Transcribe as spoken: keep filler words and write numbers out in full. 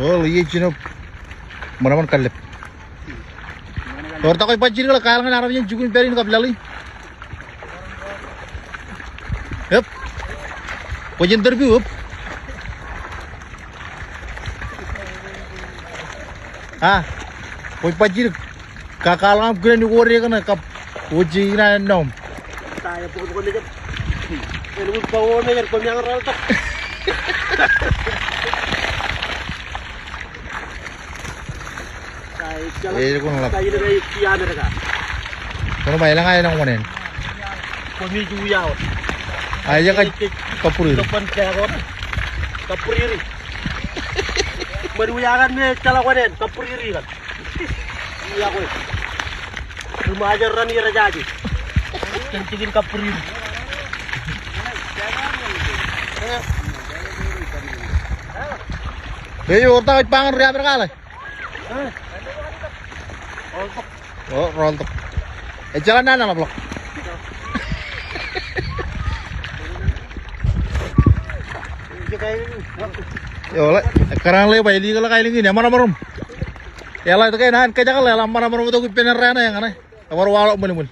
Ol, iej jino ṃōṇōṃōṇ kallep. Ewōr ta kwōj bajjek ḷọk kaḷọk ñan armej in jukun pād in kab laḷ in. Ep. Kwōj interview ep. A, kwōj bajjek. Ka, kaḷọk aṃ kōn eo ewōr ekōṇe kab wōj ikōṇaan ṇoṃ. Ta eo bōkbōk mejān. Āinwōt ba wō mejān koṃ iaan rọọltok. Ej kōn ḷap. Kōn ba elōñ, elōñ wōṇāān. Koṃij uiaot. A, ej kab kabbūriri. Kabbūriri. Ṃōn uiakan me ejjeḷọk wōṇāān, kabbūriri kaṇ. Iọkwe. Ri Ṃajeḷ raṇ rej aje. Kōn jikin kabbūriri. Eo, ewōr ta kwōj ba ñan ri Amerka ḷe? O, rọọltok. Ejjeḷọk naan eḷapḷọk. Eo, ḷe, ekkar ñan ḷe ba ilikkar ḷọk aelōñ in, eṃṃan ṃōrōṃ. Eḷak tok ke naan kōjak ḷe, eḷak ṃōrōṃ tok ippān errā ṇe ñan e. Ebar waḷọk ṃwilṃwil.